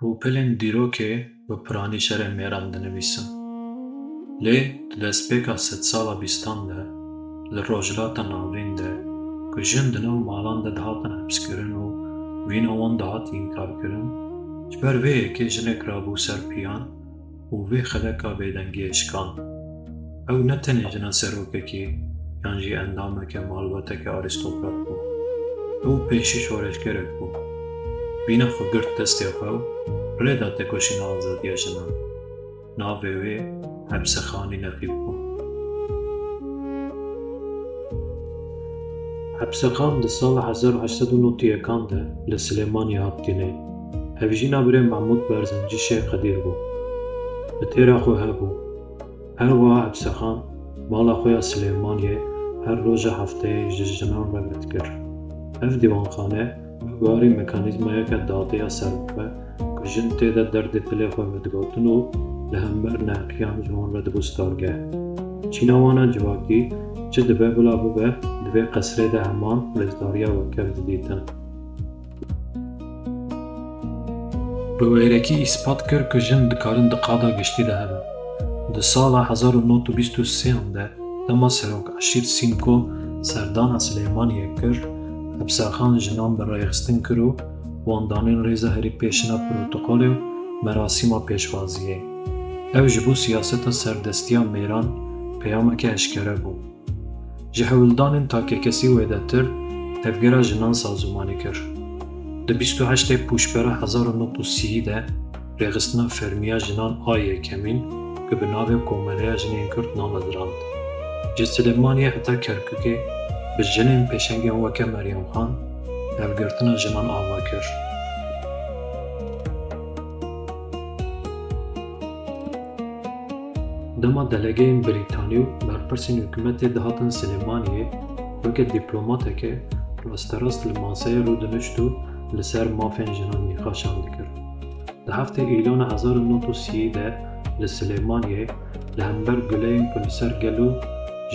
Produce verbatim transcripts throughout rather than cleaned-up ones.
Rûpelên dîrokê bi piranî şerê mêran dinivîsin. Lê di destpêka sedsala bîstan de, li Rojhilata Navîn de, ku jin di nav malan de dihatin hepskirin û vîna wan dihat înkarkirin, ji ber vê yekê jinek rabû ser piyan û vê xeleka bêdengiyê şikand. Ew ne tenê jina serokekî yan jî endameke malbateke arîstokrat bû. Ew pêşî şoreşgerek bû. Vîna xwe girt destê xwe û rê da tekoşîna azadiya jinan. Navê wê Hepsexanî Neqîb bû. Hepsexan di sala hezar û heşt sed û nod û yekan de li Silêmaniyê hat tînê. Hevjîna birê Mehmûd Berzencî Şêx Qedîr bû. Bi têra xwe hebû. Her wiha Hepsexan mala xwe ya Silêmaniyê her roja hefteyê ji jinan re vedikir. Ev dîwanxane wek warî mekanîzmayeke dadê ya serbixwe ku jin tê de derdê dilê xwe vedigotin û li hember neheqiyan ji wan re dibû stargeh. Çîna wan a civakî çi dibe bila bibe, di vê qesrê de heman rêzdariya wekhev didîtin. Bi wêrekî îspat kir ku jin dikarin di qada giştî de hebin. Di sala hezar û nod û bîst û sê de, dema serok eşîr Sînko serdana Silêmaniyê kir, Hepsexan jinan bi rêxistin kir û wan danîn rêza herî pêşina protokolê û merasîma pêşwaziyê. Ev ji bo siyaseta serdestiya mêran peyameke eşkere bû. Ji hewldanên takekesî wêdetir tevgera jinan sazûmanî kir. Di bîst û heştê Pûşbera hezar û nod û sî de rêxistina fermî ya jinan a yekemîn ku bi navê Komeleya Jinên Kurd navnirand. Ji Silêmaniyê heta Kerkûkê bi jinên pêşengên weke Meryem Xan hevgirtina jinan ava kir. Dema delegeyên Brîtanî û berpirsên hikûmetê dihatin Silêmaniyê, weke dîplomateke rasterast li maseyê rûdinişt û li ser mafên jinan nîqaşan dikir. Di heftê Îlona hezar û nod û sî de li Silêmaniyê li hember guleyên ku li ser gel û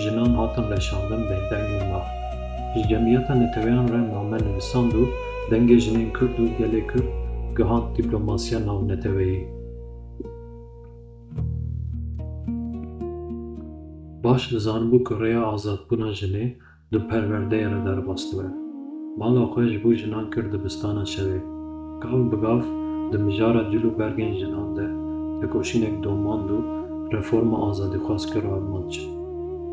jinan hatin reşandin bêdeng nema. Ji cemiyeta neteweyan re name nivîsand û dengê jinên Kurd û gelê Kurd gihand dîplomasiya navneteweyî. Baş dizanibû ku rêya azadbûna jinê di perwerdeyê re derbas dibe. Mala xwe ji bo jinan kir dibistana şevê. Gav bi gav di mijara cil û bergên jinan de tekoşînek domand û reforma azadîxwaz kir armanc.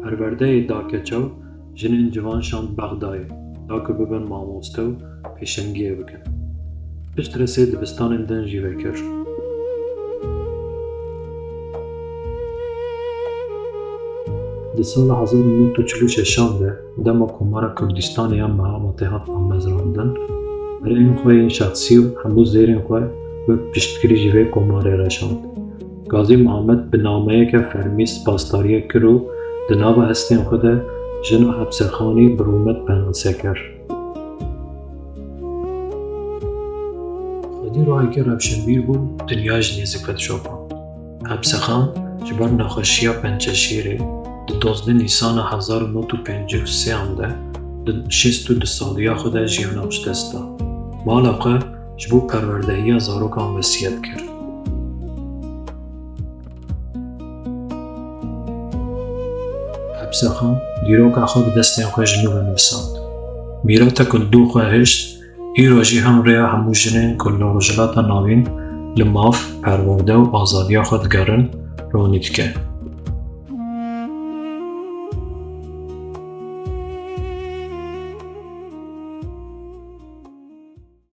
Perwerdeyê da keça û jinên ciwan şand Bexdayê, da ku bibin mamoste û pêşengiyê bikin. Piştre sê dibistanên din jî vekir. Di sala hezar û nod û çil û şeşan de, dema Komara Kurdistanê ya Mehabatê hat damezrandin, birayên xwe yên şexsî û hemû zêrên xwe wek piştgirî ji vê komarê reşand. Gazî Mihemed bi nameyeke fermî spasdariyek kir û di nava hestên xwe de jina Hepsexanî bi rûmet penase kir. Xwedî rohekî rewşenbîr bû, dinya ji nêzîk ve dişopand. Hepsexan ji ber nexweşiya pençeşîrê di dozdeh Nîsana hezar û nod û pêncî û sê de di şêst û du saliya xwe de jiyana xwe ji dest da. Mala xwe ji bo perwerdehiya zarokan wesiyet kir. Hepsexan dîroka xwe bi destên xwe ji nû ve nivîsand. Mîratek li dû xwe hişt, îro jî hem rêya hemû jinên ku li Rojhilata Navîn li maf, perwerde û azadiya xwe digerin, ronî dike.